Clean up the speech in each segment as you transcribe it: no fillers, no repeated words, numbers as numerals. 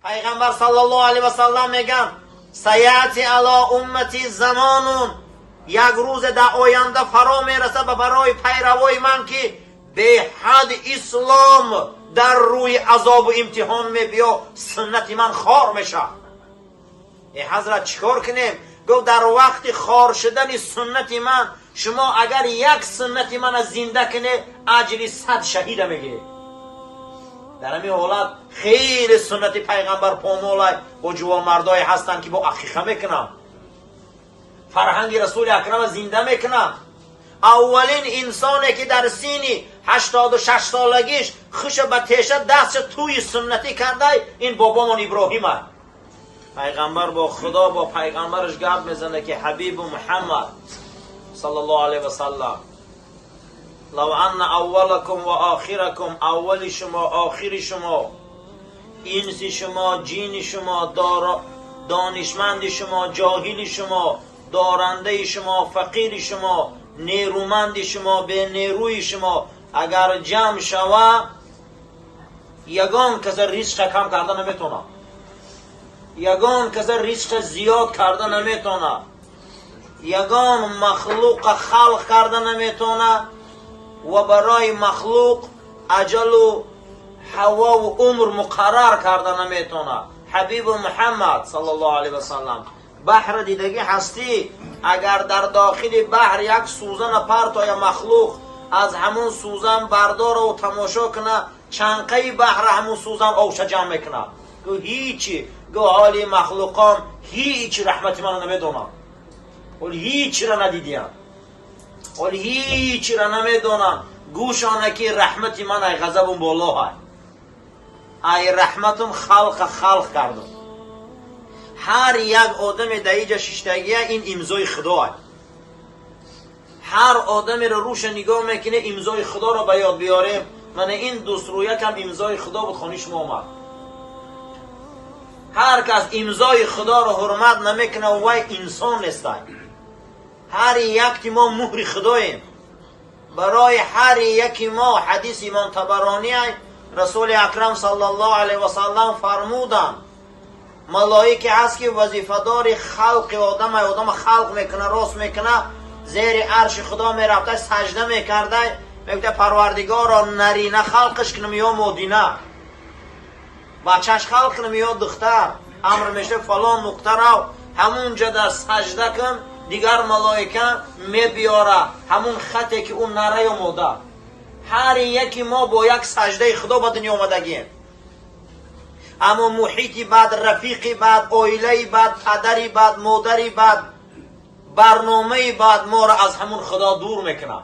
Пайғамбар саллаллоҳу алайҳи васаллам мегӯянд: سيأتي على أمتي زمان, як рӯзе дар оянда фаро мерасад ба барои пайравои ман, ки беҳад ислом дар рӯи азобу имтиҳон мебиё, суннати ман хор мешавад. Э ҳазрат, чӣ кор кунем? Гуфт: дар вақти хор шудани суннати ман шумо агар як суннати мана зинда кунед, аҷри 100 шаҳида мегиред. Дар ҳамин ҳолат хеле суннати пайғамбар помолай. Бо ҷувонмардое ҳастанд, ки бо ақиқа мекунанд, фарҳанги Расули Акрама зинда мекунанд. Аввалин инсоне, ки дар синни 86 солагиш хуша ба теша, дастша тӯи суннатӣ кардай, ин бобомон Иброҳима. Пайғамбар бо Худо, бо пайғамбараш гап мезанад, ки ҳабибу Муҳаммад саллаллоҳу алайҳи васаллам: لو أن أولكم وآخركم, аввали шумо, охири шумо, инси шумо, ҷини шумо, донишманди шумо, ҷоҳили шумо, дорандаи шумо, фақири шумо, нерӯманди шумо, бенерӯи шумо агар ҷамъ шава, ягон каса ризқа кам карда наметавонад, ягон каса ризқа зиёд карда наметавонад, ягон махлуқа халқ карда наметавонад ва барои махлуқ аҷалу ҳавову умр муқаррар карда наметавонад. Ҳабибу Муҳаммад саллаллоҳу алайҳи васаллам: баҳра дидагӣ ҳастӣ? Агар дар дохили баҳр як сӯзана партоя, махлуқ аз ҳамун сӯзан бардораву тамошо куна, чанқаи баҳра ҳамун сӯзан овша ҷамъ мекунад? Гӯ ҳичи. Гӯ ҳоли махлуқон ҳичи раҳмати мана намедонанд, ҳол ҳичира надидиянд, ҳол ҳичира намедонанд. Гӯшона, ки раҳмати ман ай ғазабум болоҳай, ай раҳматум халқа халқ кардум. Ҳар як одаме дар иҷа шиштагия, ин имзои худоа. Ҳар одамеро рӯша нигоҳ мекунӣ, имзои Худоро ба ёд биёрем. Мана ин дӯстрӯякам имзои Худо буд, хони шумо омад. Ҳар кас имзои Худоро ҳурмат намекунад, вай инсон нестай. Ҳар якти мо муҳри худоем. Барои ҳар яки мо ҳадиси имом Табаронӣ, Расули Акрам саллаллоҳу алайҳи васаллам фармуданд: малоике ҳаст, ки вазифадори халқи одама, одама халқ мекуна, рост мекуна, зери арши Худо мерафта, сажда мекарда, мегуфта: «Парвардигоро, нарина халқиш кунам ё модина, бачаш халқ кунам ё духтар?» Амр мешава: «Фалон нуқта рав, ҳамун ҷода сажда кун». Дигар малоика мебиёра ҳамун хате, ки ӯ нара ё мода. Ҳар яки мо бо як саждаи Худо ба дунё омадагием, аммо муҳити бад, рафиқи бад, оилаи бад, падари бад, модари бад, барномаи бад моро аз ҳамун Худо дур мекунад.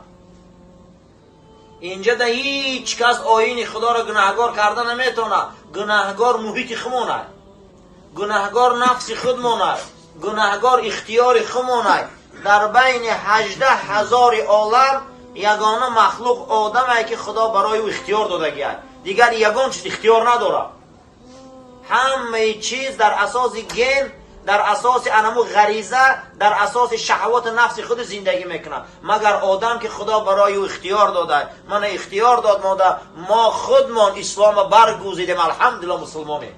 Инҷа да ҳеҷ кас оини Худоро гунаҳгор карда наметавонад. Гунаҳгор муҳити худмонад, гунаҳгор нафси худмонад, гунаҳгор ихтиёри худмонад. Дар байни 18 ҳазори олам ягона махлуқ одаме, ки Худо барои ӯ ихтиёр додагиад, дигар ягон чиз ихтиёр надорад. Ҳамаи чиз дар асоси ген, дар асоси анаму ғариза, дар асоси шаҳвати нафси худ зиндагӣ мекунад, магар одам, ки Худо барои ӯ ихтиёр дода. Мана ихтиёр дод мода, мо худмон ислома баргузидем, алҳамдулилла, мусулмонем.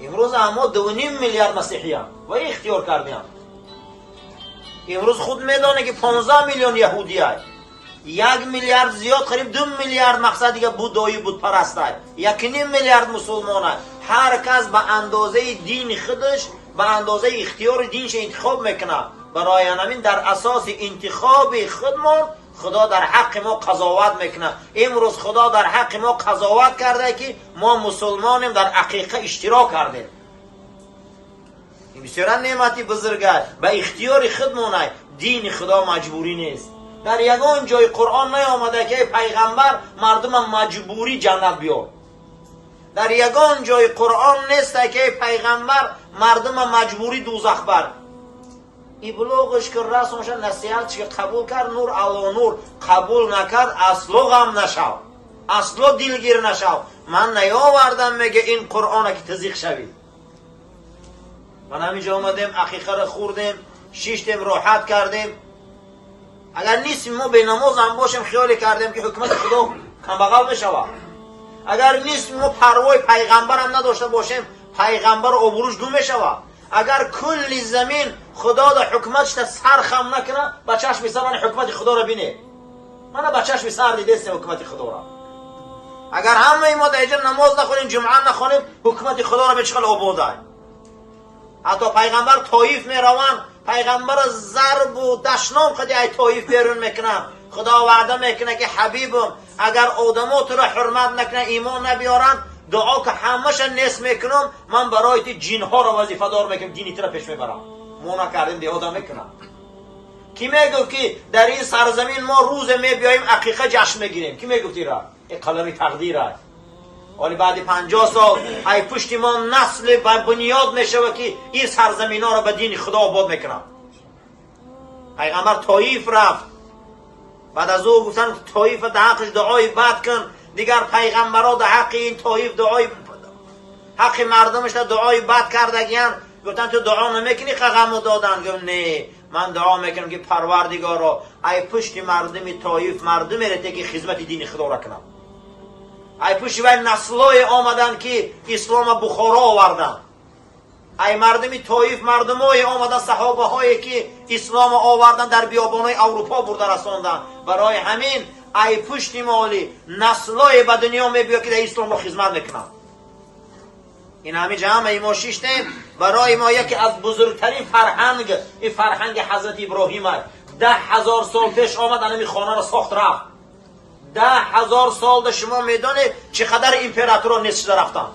Имрӯз аммо 2,5 миллиард масеҳиян ва ихтиёр кардиям. Имрӯз худ медоне, ки 15 миллион яҳудияй, 1 миллиард зиёд, қариб 2 миллиард, мақсад дига буддоӣ, будпарастай, 1,5 миллиард мусулмонай. Ҳар кас ба андозаи дини худаш, ба андозаи ихтиёри динша интихоб мекунад. Барои ҳамин дар асоси интихоби худмон Худо дар ҳаққи мо қазоват мекунад. Имрӯз Худо дар ҳаққи мо қазоват карда, ки мо мусулмонем, дар ақиқа иштирок кардем. Ин бисёра неъмати бузурга. Ба ихтиёри худмонай. Дини Худо маҷбурӣ нест. Дар ягон ҷои Қуръон наёмада, ки эй пайғамбар, мардума маҷбурӣ ҷаннат биёр. Дар ягон ҷои Қуръон неста, ки эй пайғамбар, мардума маҷбурӣ дӯзах бар. Иблоғш ки расонша, насиҳатш ки қабул кард, نور على نور, қабул накард, асло ғам нашав, асло дилгир нашав. Ман наёвардам, меге, ин Қуръона, ки тизиқ шавӣ. Ман ҳаминҷо омадем, ақиқаро хӯрдем, шиштем, роҳат кардем. Агар нисфи мо бенамозам бошем, хиёле кардем, ки ҳукумати Худо камбағал мешавад. Агар нисфи мо парвои пайғамбарам надошта бошем, пайғамбар обрӯш гум мешавад. Агар кулли замин Худо да ҳукуматшта сар хам накунад, ба чашми сар ман ҳукумати Худоро бинед. Мана ба чашми сар дидестем ҳукумати Худоро. Агар ҳамаи мо дар инҷа намоз нахонем, ҷумъа нахонем, ҳукумати Худоро бе чӣ хел ободай. Ҳатто пайғамбар Тоиф мераванд, пайғамбара зарбу дашном қади ай Тоиф берун мекунанд. Худо ваъда мекунад, ки ҳабибум, агар одамо туро ҳурмат накунанд, имон набиёранд, дуо ки ҳамаша нест мекунам, ман барои ту ҷинҳоро вазифадор мекунам, дини туро пеш мебарам. Мо накардем, деҳода мекунам. Кӣ мегуфт, ки дар ин сарзамин мо рӯзе мебиёем, ақиқа ҷашн мегирем? Кӣ мегуфт ира? Ин қалами тақдир аст. Ҳоли баъди 50 сол ай пушти мо насле ба бунёд мешавад, ки ин сарзаминҳоро ба дини Худо обод мекунанд. Пайғамбар Тоиф рафт. Баъд аз ӯ гуфтанд: «Тоифа дар ҳаққиш дуои бад кун». Дигар пайғамбарҳо дар ҳаққи ин Тоиф дуои ҳаққи мардумашда дуои бад кардагиянд. Гуфтанд: «Ту дуо намекунӣ?» Қағаму доданд. Гуфт: «Не, ман дуо мекунам, ки Парвардигоро, ай пушти мардуми Тоиф мардуме рете, ки хизмати дини Худоро кунанд». Ай пушти вай наслое омаданд, ки ислома Бухоро оварданд. Ай мардуми Тоиф мардумое омаданд, саҳобаҳое, ки ислома оварданд, дар биёбонҳои Аврупо бурда расонданд. Барои ҳамин ай пушти моли наслое ба дунё мебиёд, ки дар исломро хизмат мекунанд. Ин ҳамин ҷамъаи мо шиштем, барои мо яке аз бузургтарин фарҳанг ин фарҳанги ҳазрати Иброҳим аст. 10 000 сол пеш омад, анами хонаро сохт, рафт. 10 000 солда шумо медонед, чӣ қадар императоро нест шуда рафтанд,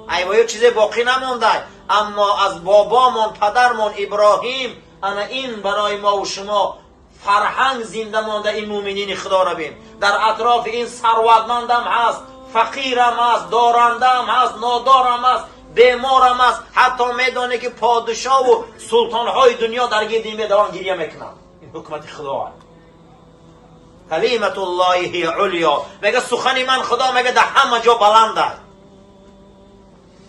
айвоё чизе боқӣ намонда. Аммо аз бобомон, падармон Иброҳим ана ин барои мову шумо фарҳанг зинда монда. Ин муъминини Худоро бин, дар атрофи ин сарватмандам ҳаст, фақирам ҳаст, дорандаам ҳаст, нодорам ҳаст, беморам ҳаст. Ҳатто медонед, ки подшоҳу султонҳои дунё дар гирди ин медаванд, гирья мекунанд. Ин ҳукумати Худо аст. كلمة الله هي العليا мега, сухани ман, Худо мега, дар ҳама ҷо баланд аст.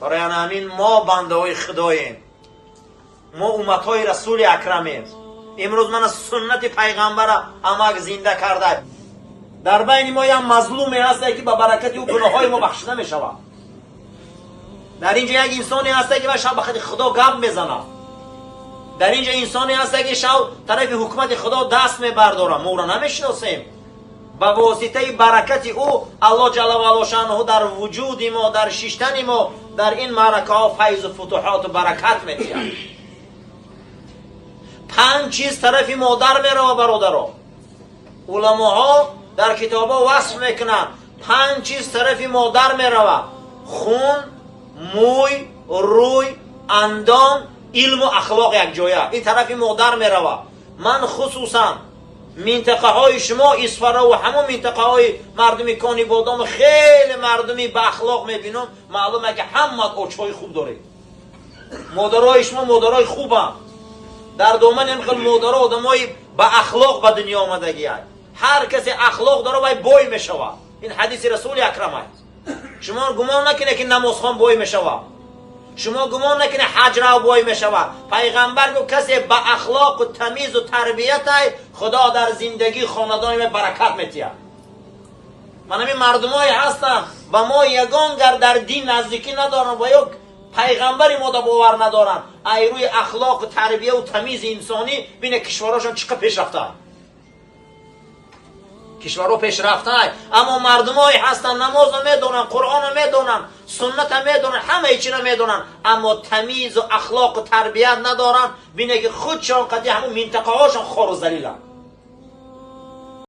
Барои ана ҳамин мо бандаҳои Худоем, мо умматҳои Расули Акрамем. Имрӯз мана суннати пайғамбара амак зинда карда. Дар байни мо як мазлуме ҳасте, ки ба баракати ӯ гуноҳҳои мо бахшида мешавад. Дар ин ҷо як инсоне ҳасте, ки шаб ба хати Худо гап мезанад. Дар ин ҷо инсоне ҳасте, ки шав тарафи ҳукумати Худо даст мебардорад. Мо ӯро намешиносем. Ба воситаи баракати ӯ Аллоҳ ҷалла ваало шаънуҳу дар вуҷуди мо, дар шиштани мо дар ин маъракаҳо файзу футуҳоту баракат медиҳад. Панҷ чиз тарафи модар мерава, бародаро. Уламоҳо дар китобҳо васф мекунанд: панҷ чиз тарафи модар мерава: хун, мӯй, рӯй, андом, илму ахлоқ якҷоя. Ин тарафи модар мерава. Ман хусусан минтақаҳои шумо, Исфараву ҳамон минтақаҳои мардуми Кони Бодому, хеле мардуми баахлоқ мебинам. Маълуме, ки ҳамаат очҳои хуб доред, модарои шумо модарои хубанд. Дар домани ҳам хел модаро одамои ба ахлоқ ба дунё омадагиай. Ҳар касе ахлоқ дора, вай бой мешавад. Ин ҳадиси Расули Акрам аст. Шумо гумон накунед, ки намозхон бой мешавад. Шумо гумон накунед, ҳаҷрав бой мешавад. Пайғамбар гуфт: касе ба ахлоқу тамизу тарбиятай, Худо дар зиндагии хонадони вай баракат метиҳад. Ман ҳамин мардумое ҳастанд, ба мо ягон гар дар дин наздикӣ надоранд ва ё пайғамбари мо да бовар надоранд, ай рӯи ахлоқу тарбияву тамизи инсонӣ бине, кишварҳошон чӣ қадр пеш рафтаанд. Кишварҳо пешрафтаай, аммо мардумое ҳастанд, намозро медонанд, Қуръонро медонанд, сунната медонанд, ҳамаи чиро медонанд, аммо тамизу ахлоқу тарбият надоранд. Бине, ки худшон қади ҳамун минтақаҳошон хору залиланд.